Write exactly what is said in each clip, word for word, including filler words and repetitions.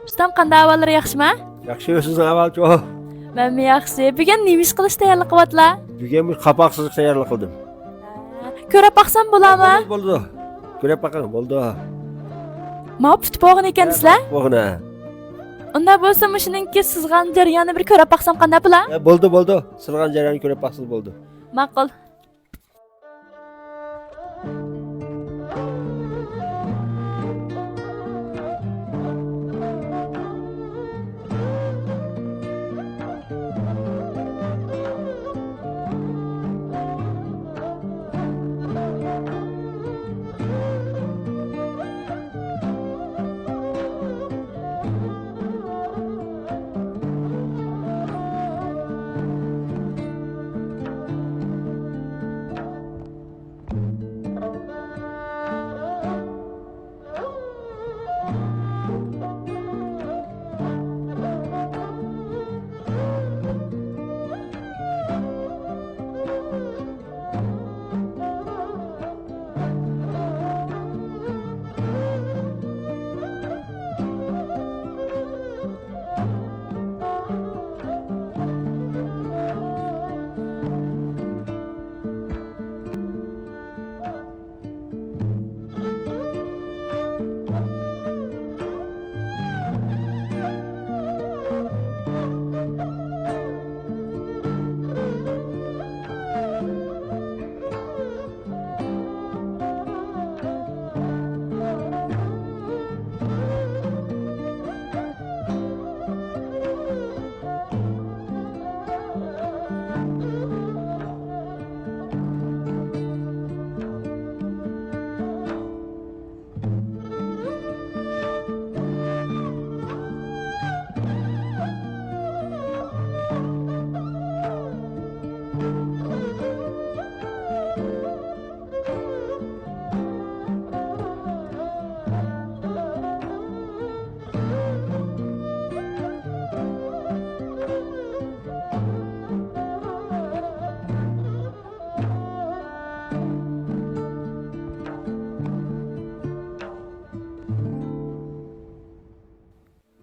ئۇستام، قانداق ئەھۋاللىرى، ياخشىمۇ؟ ياخشى، سىزنىڭ ئەھۋالىچۇ؟ مەنمۇ ياخشى. بۈگۈن نېمە ئىش قىلىش تەييارلىق قىلىۋاتىلا؟ بۈگۈن بۇ قاپاق سىزىق تەييارلىق قىلدىم. كۆرۈپ باقسام بولامۇ؟ بولىدۇ، بولىدۇ. كۆرۈپ باقىڭ، بولىدۇ. ماۋۇ پۈتۈپ بولغان ئىكەن دېسىلە؟ بولغان، ھە. ئۇنداق بولسا مۇشۇنىڭكى سىزغان جەريانىنى بىر كۆرۈپ باقسام قانداق بولا؟ ھە، بولىدۇ، بولىدۇ. سىزغان جەريانىنى كۆرۈپ باقسىڭىز بولىدۇ. ماقۇل.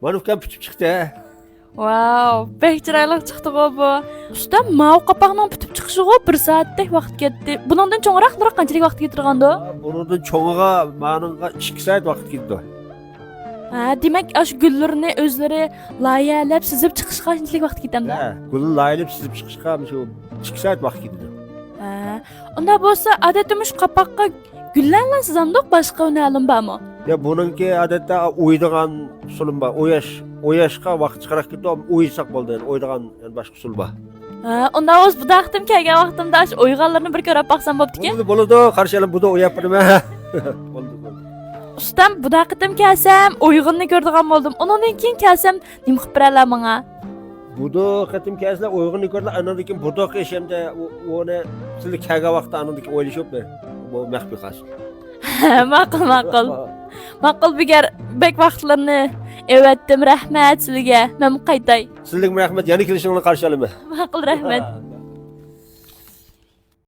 مانا ئۇكام پۈتۈپ چىقتى. ۋاو، بەك چىرايلىق چىقتىغۇ بۇ. ئۇستا، ماۋۇ قاپاقنىڭ پۈتۈپ چىقىشىغۇ بىر سائەتتەك ۋاقىت كەتتى. بۇنىڭدىن چوڭراقلىرى قانچىلىك ۋاقىت كېتىدىغاندۇ؟ بۇنىڭدىن چوڭىغا، مانىڭغا ئىككى سائەت ۋاقىت كېتىدۇ. ھە، دېمەك، ئاشۇ گۈللىرىنى ئۆزلىرى لايىھەلەپ، سىزىپ چىقىشقا شۇنچىلىك ۋاقىت كېتەمدۇ؟ ھە، گۈلنى لايىھەلەپ سىزىپ چىقىشقا مۇشۇ ئىككى سائەت ۋاقىت كېتىدۇ. ھە، ئۇنداق بولسا، ئادەتتە مۇشۇ قاپاققا گۈللەرلا سىزامدۇق، باشقا ھۈنەرلىمۇ بارمۇ؟ يا، بۇنىڭكى ئادەتتە ئويىدىغان ئۇسۇلۇم بار. ئوياش، ئوياشقا ۋاقىت جىقراق كېتىدۇ، ئويىساق بولدى، يەنى ئويىدىغان يەنە باشقا ئۇسۇل بار. ھە، ئۇنداق بولسا، بۇ قېتىم كەلگەن ۋاقتىمدا ئاشۇ ئويغانلىرىنى بىر كۆرۈپ باقسام بوپتىكەن. بولىدۇ، بولىدۇ، قارشى ئالىمەن، بۇدا ئوياپ بېرىمەن. بولدى، بولدى. ئۇستام، بۇ قېتىم كەلسەم ئويغىنىنى كۆرىدىغان بولدۇم. ئۇنىڭدىن كېيىن كەلسەم نېمە قىلىپ بېرەرلەر ماڭا؟ بۇدا قېتىم كەلسىلەر ئويغىنىنى كۆرىدىلەر، ئانىڭدىن كېيىن بۇدا قېشىمدا ئۇ-، ئۇنى سىلەر كەلگەن ۋاقىتتا ئانىڭدىن كېيىن ئويلىشىپ بۇ مەخپىي قالسۇن. ماقۇل، ماقۇل. ماقۇل، بىگەر بەك ۋاقىتلىرىنى ئەۋەتتىم. رەھمەت سىلىگە. مەن قايتاي. سىلىگىمۇ رەھمەت، يەنە كېلىشىڭلارنى قارشى ئالىمەن. ماقۇل، رەھمەت.